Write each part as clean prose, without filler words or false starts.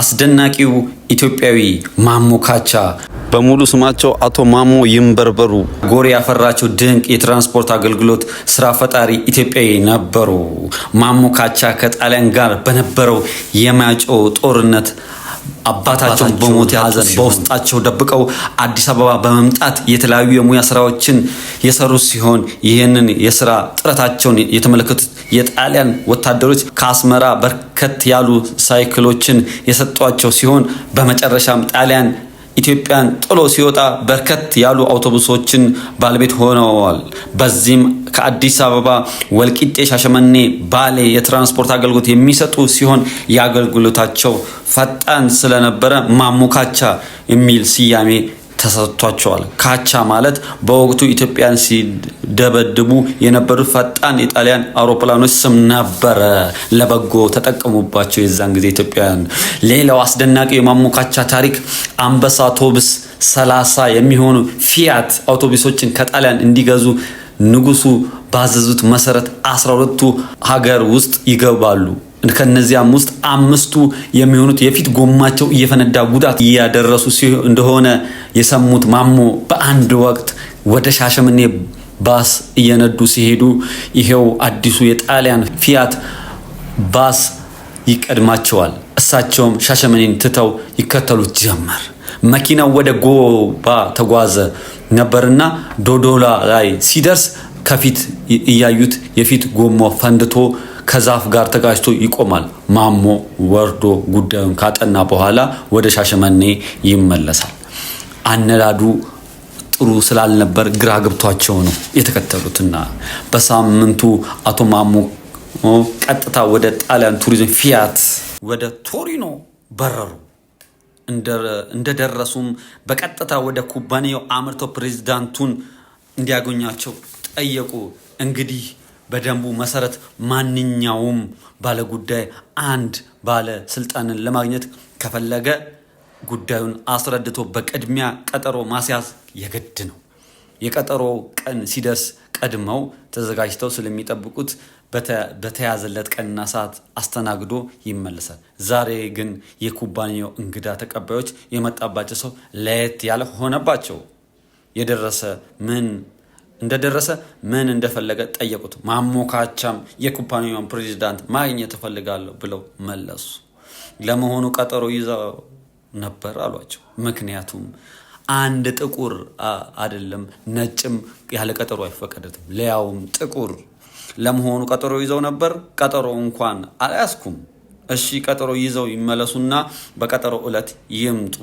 አስደናቂው ኢትዮጵያዊ ማሞ ካቻ፣ በሙሉ ስማቸው አቶ ማሞ ይንበርበሩ፣ ጎሬ ያፈራቸው ድንቅ የትራንስፖርት አገልግሎት ስራ ፈጣሪ ኢትዮጵያዊ ነበሩ። ማሞ ካቻ ከጣሊያን ጋር በነበረው የማይጨው ጦርነት አባታቸውን በሞት ያጡ ሲሆን በውስጣቸው ደብቀው አዲስ አበባ በመምጣት የተለያዩ የሙያ ስራዎችን የሰሩ ሲሆን፣ ይህንን የስራ ጥረታቸውን የተመለከቱት የጣሊያን ወታደሮች ከአስመራ በርከት ያሉ ሳይክሎችን የሰጧቸው ሲሆን፣ በመጨረሻም ጣሊያን ኢትዮጵያን ጥሎ ሲወጣ በርከት ያሉ አውቶቡሶችን ባለቤት ሆነዋል። በዚህም ከአዲስ አበባ ወልቂጤ፣ ሻሸመኔ፣ ባሌ የትራንስፖርት አገልግሎት የሚሰጡ ሲሆን፣ የአገልግሎታቸው ፈጣን ስለነበረ ማሞ ካቻ የሚል ስያሜ ተሰጥቷቸዋል። ካቻ ማለት በወቅቱ ኢትዮጵያን ሲደበድቡ የነበሩት ፈጣን የጣሊያን አውሮፕላኖች ስም ነበረ። ለበጎ ተጠቀሙባቸው የዛን ጊዜ ኢትዮጵያውያን። ሌላው አስደናቂ የማሞ ካቻ ታሪክ አንበሳ አውቶቡስ 30 የሚሆኑ ፊያት አውቶቡሶችን ከጣሊያን እንዲገዙ ንጉሱ ባዘዙት መሰረት 12ቱ ሀገር ውስጥ ይገባሉ። ከነዚያም ውስጥ አምስቱ የሚሆኑት የፊት ጎማቸው እየፈነዳ ጉዳት እያደረሱ እንደሆነ የሰሙት ማሞ በአንድ ወቅት ወደ ሻሸመኔ ባስ እየነዱ ሲሄዱ ይሄው አዲሱ የጣሊያን ፊያት ባስ ይቀድማቸዋል። እሳቸውም ሻሸመኔን ትተው ይከተሉት ጀመር። መኪናው ወደ ጎባ ተጓዘ ነበርና ዶዶላ ላይ ሲደርስ ከፊት እያዩት የፊት ጎማው ፈንድቶ ከዛፍ ጋር ተጋጭቶ ይቆማል። ማሞ ወርዶ ጉዳዩን ካጠና በኋላ ወደ ሻሸመኔ ይመለሳል። አነዳዱ ጥሩ ስላልነበር ግራ ገብቷቸው ነው የተከተሉትና በሳምንቱ አቶ ማሞ ቀጥታ ወደ ጣሊያን ቱሪዝም ፊያት ወደ ቶሪኖ በረሩ። እንደደረሱም በቀጥታ ወደ ኩባንያው አምርተው ፕሬዚዳንቱን እንዲያገኟቸው ጠየቁ። እንግዲህ በደንቡ መሰረት ማንኛውም ባለጉዳይ አንድ ባለ ስልጣንን ለማግኘት ከፈለገ ጉዳዩን አስረድቶ በቅድሚያ ቀጠሮ ማስያዝ የግድ ነው። የቀጠሮ ቀን ሲደርስ ቀድመው ተዘጋጅተው ስለሚጠብቁት በተያዘለት ቀንና ሰዓት አስተናግዶ ይመለሳል። ዛሬ ግን የኩባንያው እንግዳ ተቀባዮች የመጣባቸው ሰው ለየት ያለ ሆነባቸው። የደረሰ ምን እንደደረሰ፣ ምን እንደፈለገ ጠየቁት። ማሞ ካቻም የኩባንያውን ፕሬዚዳንት ማግኘት እፈልጋለሁ ብለው መለሱ። ለመሆኑ ቀጠሮ ይዘው ነበር አሏቸው። ምክንያቱም አንድ ጥቁር አይደለም ነጭም ያለ ቀጠሮ አይፈቀደትም፣ ሊያውም ጥቁር። ለመሆኑ ቀጠሮ ይዘው ነበር? ቀጠሮ እንኳን አልያዝኩም። እሺ፣ ቀጠሮ ይዘው ይመለሱና በቀጠሮ ዕለት ይምጡ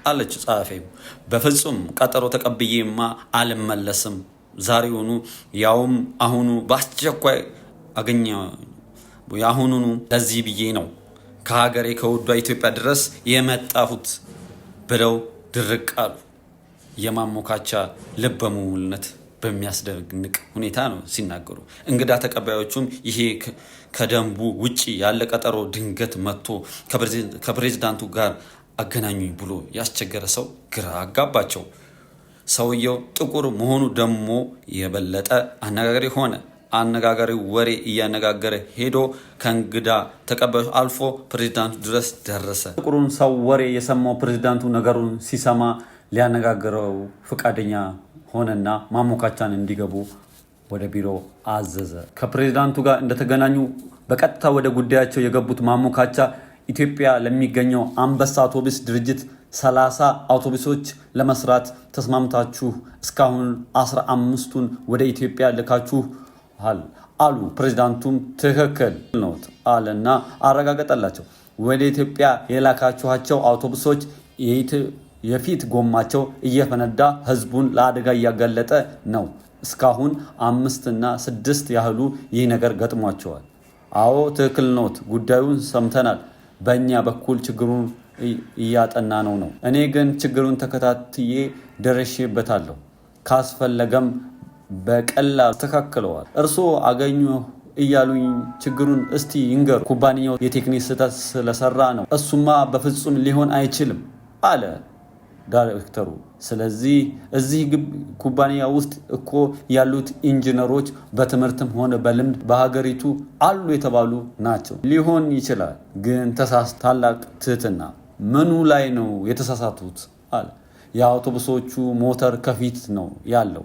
አለች ጸሐፊው። በፍጹም ቀጠሮ ተቀብዬማ አልመለስም። ዛሬውኑ ያውም አሁኑ በአስቸኳይ አገኘ የአሁኑኑ፣ ለዚህ ብዬ ነው ከሀገሬ ከውዷ ኢትዮጵያ ድረስ የመጣሁት ብለው ድርቅ አሉ። የማሞ ካቻ ልበ ሙሉነት በሚያስደንቅ ሁኔታ ነው ሲናገሩ። እንግዳ ተቀባዮቹም ይሄ ከደንቡ ውጪ ያለ ቀጠሮ ድንገት መጥቶ ከፕሬዚዳንቱ ጋር አገናኙኝ ብሎ ያስቸገረ ሰው ግራ አጋባቸው። ሰውየው ጥቁር መሆኑ ደግሞ የበለጠ አነጋጋሪ ሆነ። አነጋጋሪ ወሬ እያነጋገረ ሄዶ ከእንግዳ ተቀባዮች አልፎ ፕሬዚዳንቱ ድረስ ደረሰ። ጥቁሩን ሰው ወሬ የሰማው ፕሬዚዳንቱ ነገሩን ሲሰማ ሊያነጋግረው ፈቃደኛ ሆነና ማሞ ካቻን እንዲገቡ ወደ ቢሮ አዘዘ። ከፕሬዚዳንቱ ጋር እንደተገናኙ በቀጥታ ወደ ጉዳያቸው የገቡት ማሞ ካቻ ኢትዮጵያ ለሚገኘው አንበሳ አውቶቡስ ድርጅት 30 አውቶቡሶች ለመስራት ተስማምታችሁ እስካሁን 15ቱን ወደ ኢትዮጵያ ልካችኋል አሉ። ፕሬዚዳንቱም ትክክል ነዎት አለና አረጋገጠላቸው። ወደ ኢትዮጵያ የላካችኋቸው አውቶቡሶች የፊት ጎማቸው እየፈነዳ ህዝቡን ለአደጋ እያጋለጠ ነው። እስካሁን አምስትና ስድስት ያህሉ ይህ ነገር ገጥሟቸዋል። አዎ፣ ትክክል ኖት፣ ጉዳዩን ሰምተናል። በእኛ በኩል ችግሩን እያጠና ነው። እኔ ግን ችግሩን ተከታትዬ ደርሼበታለሁ። ካስፈለገም በቀላሉ አስተካክለዋል። እርስዎ አገኙ እያሉኝ ችግሩን እስቲ ይንገሩ። ኩባንያው የቴክኒክ ስህተት ስለሰራ ነው። እሱማ በፍጹም ሊሆን አይችልም አለ ዳይሬክተሩ። ስለዚህ እዚህ ኩባንያ ውስጥ እኮ ያሉት ኢንጂነሮች በትምህርትም ሆነ በልምድ በሀገሪቱ አሉ የተባሉ ናቸው። ሊሆን ይችላል፣ ግን ተሳስ ታላቅ ትህትና። ምኑ ላይ ነው የተሳሳቱት? አለ። የአውቶቡሶቹ ሞተር ከፊት ነው ያለው።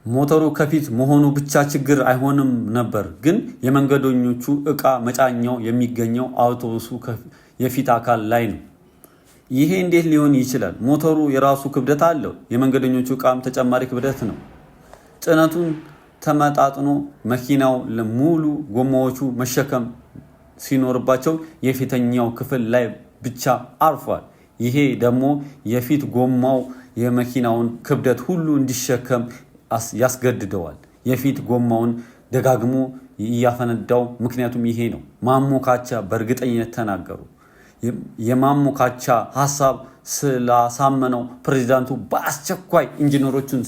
ሞተሩ ከፊት መሆኑ ብቻ ችግር አይሆንም ነበር፣ ግን የመንገደኞቹ ዕቃ መጫኛው የሚገኘው አውቶቡሱ የፊት አካል ላይ ነው። ይሄ እንዴት ሊሆን ይችላል? ሞተሩ የራሱ ክብደት አለው። የመንገደኞቹ ዕቃም ተጨማሪ ክብደት ነው። ጭነቱን ተመጣጥኖ መኪናው ሙሉ ጎማዎቹ መሸከም ሲኖርባቸው የፊተኛው ክፍል ላይ ብቻ አርፏል። ይሄ ደግሞ የፊት ጎማው የመኪናውን ክብደት ሁሉ እንዲሸከም ያስገድደዋል። የፊት ጎማውን ደጋግሞ እያፈነዳው፣ ምክንያቱም ይሄ ነው። ማሞ ካቻ በእርግጠኝነት ተናገሩ። የማሞ ካቻ ሀሳብ ስላሳመነው ፕሬዚዳንቱ በአስቸኳይ ኢንጂነሮቹን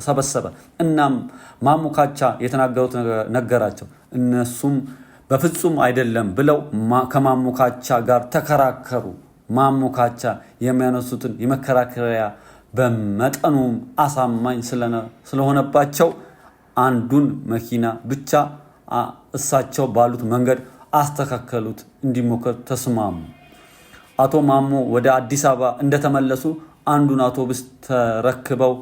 ሰበሰበ። እናም ማሞ ካቻ የተናገሩት ነገራቸው። እነሱም በፍጹም አይደለም ብለው ከማሞ ካቻ ጋር ተከራከሩ። ማሞ ካቻ የሚያነሱትን የመከራከሪያ በመጠኑም አሳማኝ ስለሆነባቸው አንዱን መኪና ብቻ እሳቸው ባሉት መንገድ አስተካከሉት፣ እንዲሞከር ተስማሙ። አቶ ማሞ ወደ አዲስ አበባ እንደተመለሱ አንዱን አውቶቡስ ተረክበው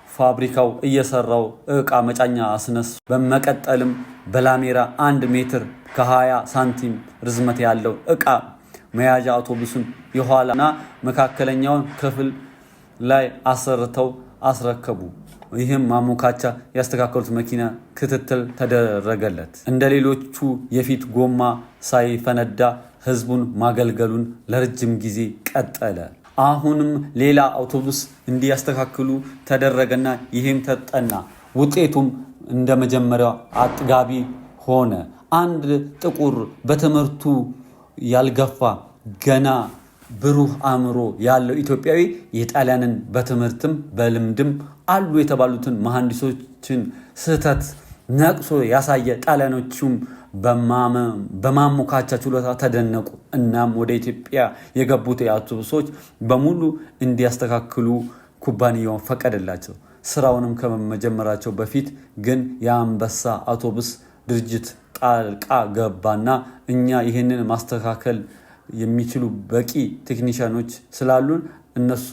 ፋብሪካው እየሰራው እቃ መጫኛ አስነሱ። በመቀጠልም በላሜራ 1 ሜትር ከ20 ሳንቲም ርዝመት ያለው እቃ መያዣ አውቶቡሱን የኋላና መካከለኛውን ክፍል ላይ አሰርተው አስረከቡ። ይህም ማሞ ካቻ ያስተካከሉት መኪና ክትትል ተደረገለት። እንደ ሌሎቹ የፊት ጎማ ሳይፈነዳ ህዝቡን ማገልገሉን ለረጅም ጊዜ ቀጠለ። አሁንም ሌላ አውቶቡስ እንዲያስተካክሉ ተደረገና ይህም ተጠና። ውጤቱም እንደ መጀመሪያው አጥጋቢ ሆነ። አንድ ጥቁር በትምህርቱ ያልገፋ ገና ብሩህ አእምሮ ያለው ኢትዮጵያዊ የጣሊያንን በትምህርትም በልምድም አሉ የተባሉትን መሐንዲሶችን ስህተት ነቅሶ ያሳየ፣ ጣሊያኖቹም በማሞ ካቻ ችሎታ ተደነቁ። እናም ወደ ኢትዮጵያ የገቡት የአውቶቡሶች በሙሉ እንዲያስተካክሉ ኩባንያውን ፈቀደላቸው። ስራውንም ከመጀመራቸው በፊት ግን የአንበሳ አውቶቡስ ድርጅት ጣልቃ ገባና እኛ ይህንን ማስተካከል የሚችሉ በቂ ቴክኒሽያኖች ስላሉን እነሱ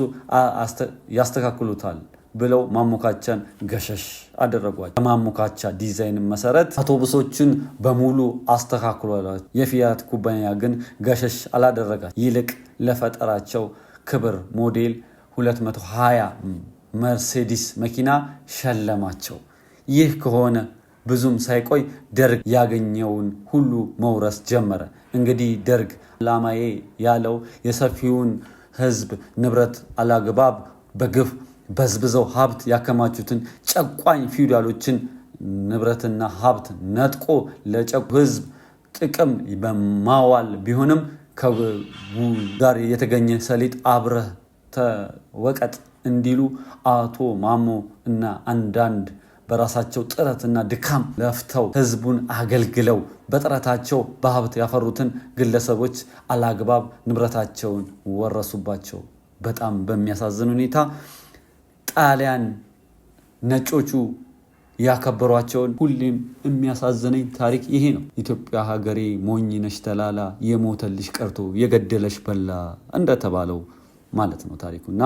ያስተካክሉታል ብለው ማሞ ካቻን ገሸሽ አደረጓቸው። በማሞ ካቻ ዲዛይን መሰረት አውቶቡሶችን በሙሉ አስተካክሏል። የፊያት ኩባንያ ግን ገሸሽ አላደረጋቸው። ይልቅ ለፈጠራቸው ክብር ሞዴል 220 መርሴዲስ መኪና ሸለማቸው። ይህ ከሆነ ብዙም ሳይቆይ ደርግ ያገኘውን ሁሉ መውረስ ጀመረ። እንግዲህ ደርግ ዓላማዬ ያለው የሰፊውን ሕዝብ ንብረት አላግባብ በግፍ በዝብዘው ሀብት ያከማቹትን ጨቋኝ ፊውዳሎችን ንብረትና ሀብት ነጥቆ ለጨቁ ሕዝብ ጥቅም በማዋል ቢሆንም ከጉ ጋር የተገኘ ሰሊጥ አብረህ ተወቀጥ እንዲሉ አቶ ማሞ እና አንዳንድ በራሳቸው ጥረትና ድካም ለፍተው ህዝቡን አገልግለው በጥረታቸው በሀብት ያፈሩትን ግለሰቦች አላግባብ ንብረታቸውን ወረሱባቸው። በጣም በሚያሳዝን ሁኔታ ጣሊያን ነጮቹ ያከበሯቸውን ሁሌም የሚያሳዝነኝ ታሪክ ይሄ ነው። ኢትዮጵያ ሀገሬ ሞኝ ነሽ ተላላ፣ የሞተልሽ ቀርቶ የገደለሽ በላ እንደተባለው ማለት ነው ታሪኩ። እና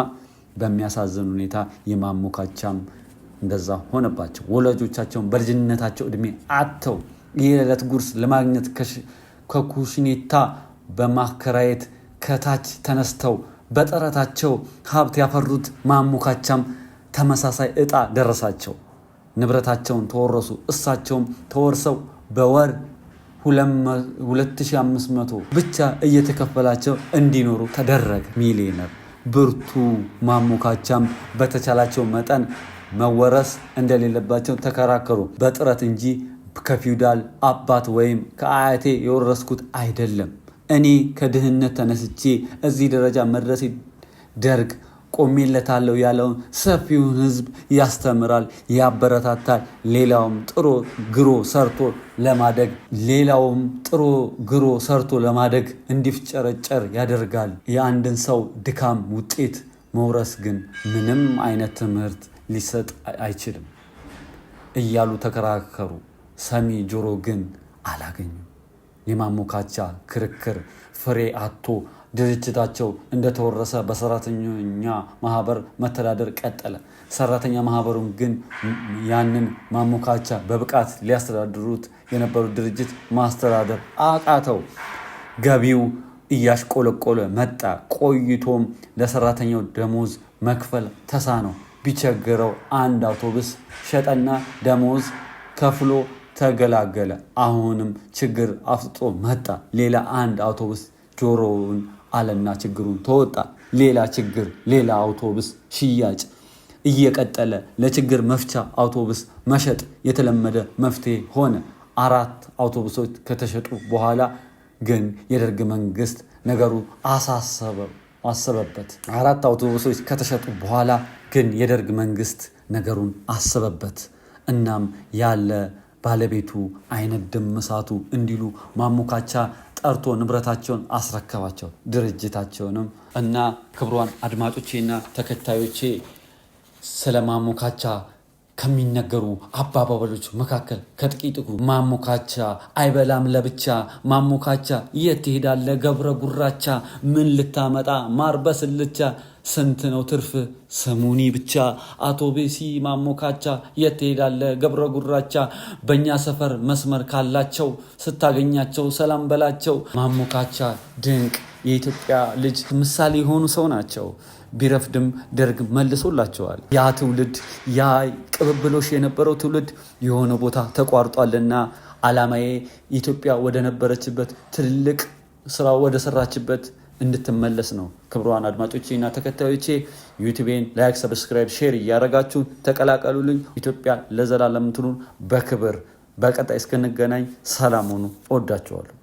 በሚያሳዝን ሁኔታ የማሞ ካቻም እንደዛ ሆነባቸው። ወላጆቻቸውን በልጅነታቸው እድሜ አጥተው የዕለት ጉርስ ለማግኘት ከኩሽኔታ በማከራየት ከታች ተነስተው በጥረታቸው ሀብት ያፈሩት ማሞ ካቻም ተመሳሳይ እጣ ደረሳቸው። ንብረታቸውን ተወረሱ። እሳቸውም ተወርሰው በወር 2500 ብቻ እየተከፈላቸው እንዲኖሩ ተደረገ። ሚሊዮነር ብርቱ ማሞ ካቻም በተቻላቸው መጠን መወረስ እንደሌለባቸው ተከራከሩ። በጥረት እንጂ ከፊውዳል አባት ወይም ከአያቴ የወረስኩት አይደለም። እኔ ከድህነት ተነስቼ እዚህ ደረጃ መድረሴ ደርግ ቆሜለታለሁ ያለውን ሰፊውን ሕዝብ ያስተምራል፣ ያበረታታል። ሌላውም ጥሮ ግሮ ሰርቶ ለማደግ ሌላውም ጥሮ ግሮ ሰርቶ ለማደግ እንዲፍጨረጨር ያደርጋል። የአንድን ሰው ድካም ውጤት መውረስ ግን ምንም አይነት ትምህርት ሊሰጥ አይችልም እያሉ ተከራከሩ። ሰሚ ጆሮ ግን አላገኙም። የማሞ ካቻ ክርክር ፍሬ አጥቶ ድርጅታቸው እንደተወረሰ በሰራተኛ ማህበር መተዳደር ቀጠለ። ሰራተኛ ማህበሩን ግን ያንን ማሞካቻ በብቃት ሊያስተዳድሩት የነበሩት ድርጅት ማስተዳደር አቃተው። ገቢው እያሽቆለቆለ መጣ። ቆይቶም ለሰራተኛው ደሞዝ መክፈል ተሳነው። ቢቸግረው አንድ አውቶቡስ ሸጠና ደሞዝ ከፍሎ ተገላገለ። አሁንም ችግር አፍጥጦ መጣ። ሌላ አንድ አውቶቡስ ጆሮውን አለና ችግሩን ተወጣ። ሌላ ችግር፣ ሌላ አውቶቡስ ሽያጭ እየቀጠለ ለችግር መፍቻ አውቶቡስ መሸጥ የተለመደ መፍትሄ ሆነ። 4 አውቶቡሶች ከተሸጡ በኋላ ግን የደርግ መንግስት ነገሩ አሰበበት። 4 አውቶቡሶች ከተሸጡ በኋላ ግን የደርግ መንግስት ነገሩን አሰበበት። እናም ያለ ባለቤቱ አይነድም እሳቱ እንዲሉ ማሞካቻ ጠርቶ ንብረታቸውን አስረከባቸው፣ ድርጅታቸውንም። እና ክቡራን አድማጮቼና ተከታዮቼ፣ ስለ ማሞካቻ ከሚነገሩ አባባሎች መካከል ከጥቂቱ ማሞካቻ አይበላም ለብቻ፣ ማሞካቻ የት ትሄዳለህ ገብረ ጉራቻ፣ ምን ልታመጣ ማር በስልቻ፣ ስንት ነው ትርፍ ስሙኒ ብቻ፣ አውቶቡሲ ማሞካቻ የት ትሄዳለህ ገብረ ጉራቻ፣ በእኛ ሰፈር መስመር ካላቸው ስታገኛቸው ሰላም በላቸው። ማሞካቻ ድንቅ የኢትዮጵያ ልጅ ምሳሌ የሆኑ ሰው ናቸው። ቢረፍድም ደርግ መልሶላቸዋል። ያ ትውልድ፣ ያ ቅብብሎሽ የነበረው ትውልድ የሆነ ቦታ ተቋርጧልና ዓላማዬ ኢትዮጵያ ወደ ነበረችበት፣ ትልቅ ስራ ወደ ሰራችበት እንድትመለስ ነው። ክቡራን አድማጮቼ እና ተከታዮቼ፣ ዩቲዩቤን like፣ subscribe፣ share እያደረጋችሁ ተቀላቀሉልኝ። ኢትዮጵያ ለዘላለም ትኑር በክብር። በቀጣይ እስክንገናኝ ሰላም ሁኑ። እወዳችኋለሁ።